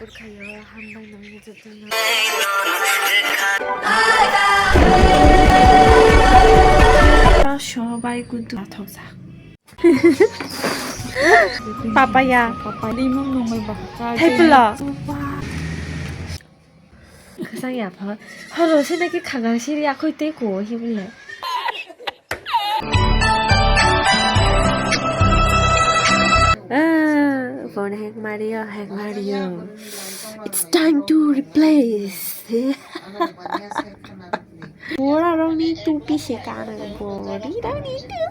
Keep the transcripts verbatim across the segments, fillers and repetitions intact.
Khayo, hambai nangni jotono. Sobai kudu athokjak. Papaya. Papaya. Limon nungwi bahai. Hai pula. Kasang ya pha. Horo sini ki khagar siri akhoi tei ko hi bole. Ah, phone hang mario, hang mario. It's time to replace. Bora rong ni tupi se kana bori rong ni tupi.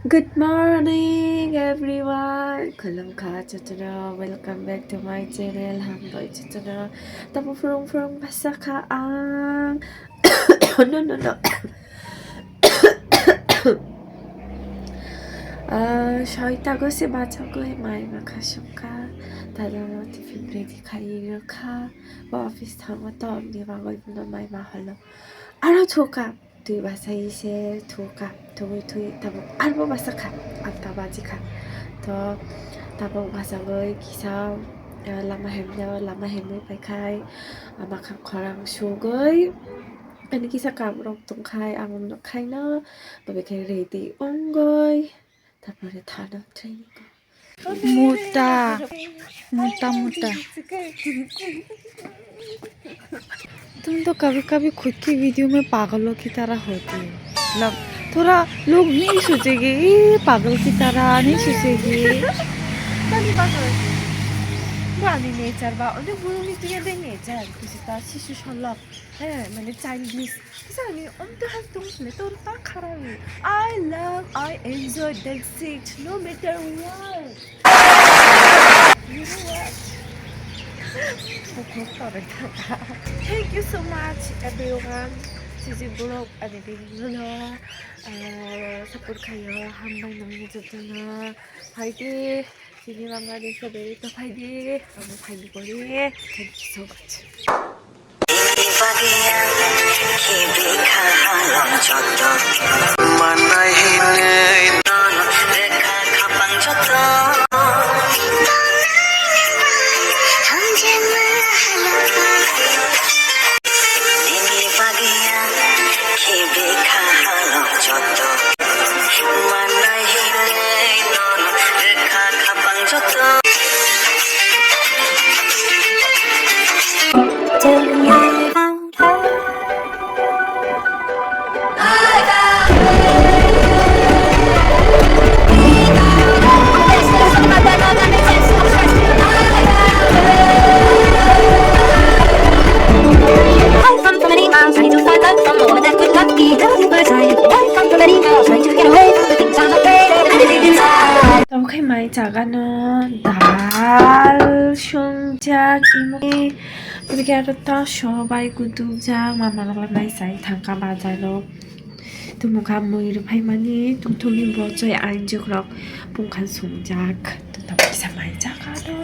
Good morning, everyone. Khulumkha jotono, welcome back to my channel. Hambai jotono. Tamo phurung phurung basa kha ang. No, no, no. Ah, soita go se bachagoi mai makha sukha. Tada mo tiffin ready khai rokha. Bo office thangma to amni bagoi bono mai ma holo. Aro thuka. Twi bachai se thuka, thugwi thwi tabuk arbo bachakha, atta bajikha. To tabuk bachagwi kisa, eh, lama hemjao, lama hemwi paikhai, ah, makhang khorang sugwi, ani kisa kamrok tongkhai, abo nukhaino, tobikhe ready wngwi. Tarpore thana training. Mota, mota, mota. तुम तो कभी कभी खुद की वीडियो में पागलों की तरह होती हो। मतलब, थोड़ा लोग नहीं सोचेंगे, "ये पागल की तरह नहीं सोचेंगे।" Tani bagwi. Bo ani nature ba, onek borokni twiya de nature, buji ta sisu solok. Eh, mane childish. Kisani omtwi hai tong sile tor ta kharawi. I love, I enjoy that seat no matter what. You know what? Bukhuk tor thaka. Thank you so much everyone. Sisi vlog ani bini no, eh, support khayo, hambai nangni jotono. Phaidi, sini mama de sabe to phaidi, amo phaidi kori. Thank you so much. Manai hinwi nono rekha khapang joto. Nini bagwi ang khibi kha halok joto. Manai hinwi nono rekha khapang joto. Tamo khe mai jaga no dal songjak, imo khe, imo khe aro ta sobai kutukjak, mama rok lai mai chai thangkha bazar o. Tumukha mui rwphaimani tungthokni bochoi ainjwk rok pungkha songjak. Tongthok kisa mai jaga no.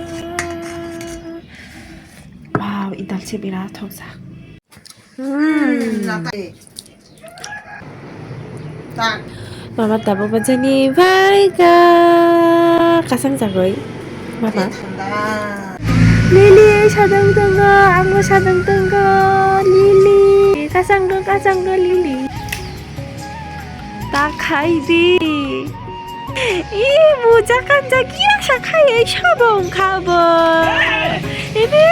Wow, idal se birat thokjak. Hmm. Mama tabuk bajani bai ka kasang jagoi. Mama. Lili, sadang tonggo, angbo sadang tonggo, Lili. Kasang dong, kasang dong, Lili. Ta khai di. Ih, buja kanja kira sa khai, ei sabo wngkha bo. Ebe,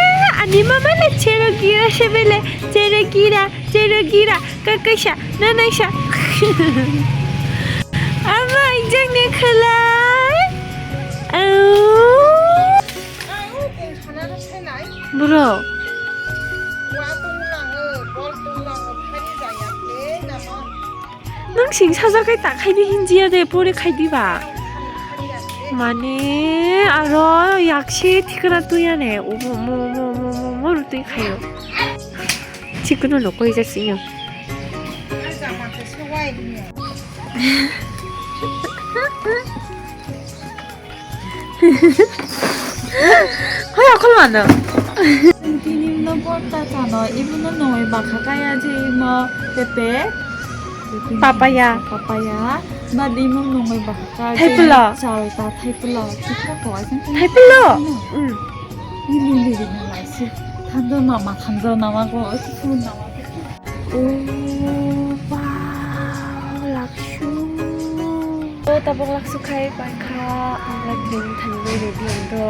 ani mama le chero kira sebele, chero kira, chero kira, kakaisa, nanaisa. Ama injang ne khalai. Au. Bro. Nwng sing sajak kai ta khai di hinjiya de pore khai di ba. Mane aro yakse thikna tuya ne obo mo mo mo mo mo rutui khayo. Chikno no koi jak sing yo. Hai akol mano. Tini no porta chano, ibuno noi bakha kaya je imo pepe. Papaya. Papaya. Ba limung nungwi ba ka Thaipula. Chal ta thaipula. Chikra ko asin. Thaipula. Mm. Ni ni ni ni na lai si. Thanjo nama thanjo nama ko fu nama. Oh, wow, lakshu. To tabuk lakshu khai paikha, ang lak ding thangwi ready ang do.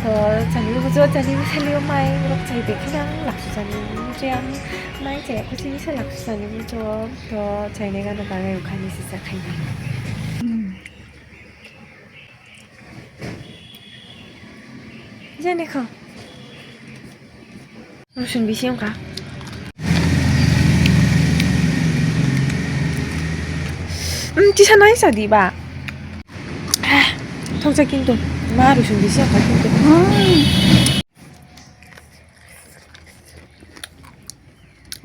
To chani bujo, chani sali mai rok chai de khinang lakshu chani bujo ang mai chai ko chini sa lakshu chani bujo. To chainai gana bangai ukhani sisa khainai. Jani kho. Rosong bisi wngkha. Hmm, tisa nai sa di ba. Ah, thongsa kintu. Ma rosong bisi wngkha kintu.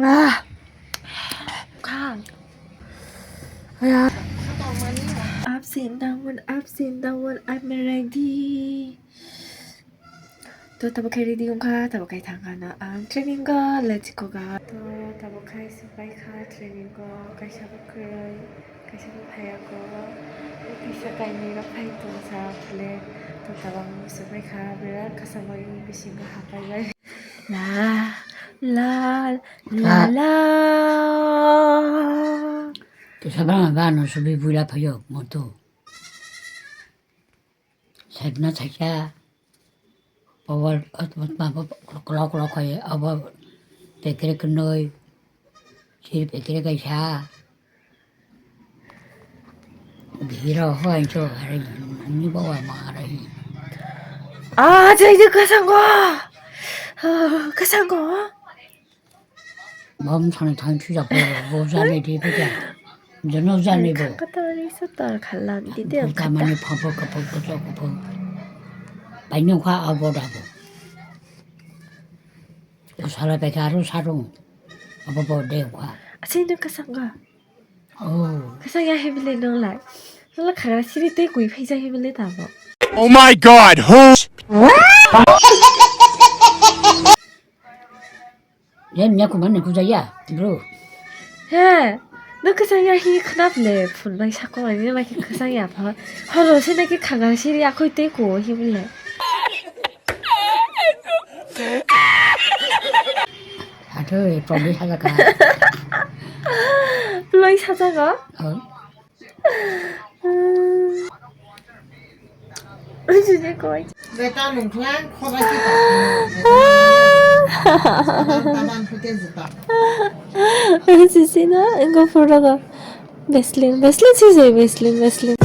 Ah. Khang. Aya. Ups and down, ups and down, I'm ready. To tabuk khe ready wngkha, tabuk khe thangkha na ang training go, let's go ga. To tabuk khe supai kha training go, kaisa bo kwrwi, kaisa bo phaiya go, kaisa kainwi rok phai tongsa phile. To tabuk ang supai kha, birat khasangwi bisingo hapai bai. La, la, la, la. Kisa bana bano subi bula phayo moto. Saibna saikya. Power, at, at, ma, pa, pa, klo, klo, klo, klo, abo pekere knoi. Sir pekere kaisa. Bihira hoi cho hari ni bawa ma hari. Ah, jai de kasango. Ah, kasango. Bom thani thani thuja ko bo jani de pekya. Jono jani bo. Kata ni sa tar khalam di de. Kota mani phapo kapo kapo kapo. Paino kha abo dabo. Sala pekya aru sarung. Abo bo de kha. Asai no kasango. Oh. Kasang ya himle nung lai. Nung la khagra siri tei kui phaija himle tamo. Oh my God, who? Yen nya kuman ne kuja ya, bro. He, nung kasang ya hi khnap le phun bai sako ani ma ki kasang ya pha. Horo se na ki khagra siri akhoi tei ko himle. Atho, e problem saja ka. Loi saja ka? Oh. Jujui koi. Beta nungkhlang khobai kita. Tanan pute juta. Sisi na, engko pura ka. Vaseline, Vaseline sisi, Vaseline, Vaseline.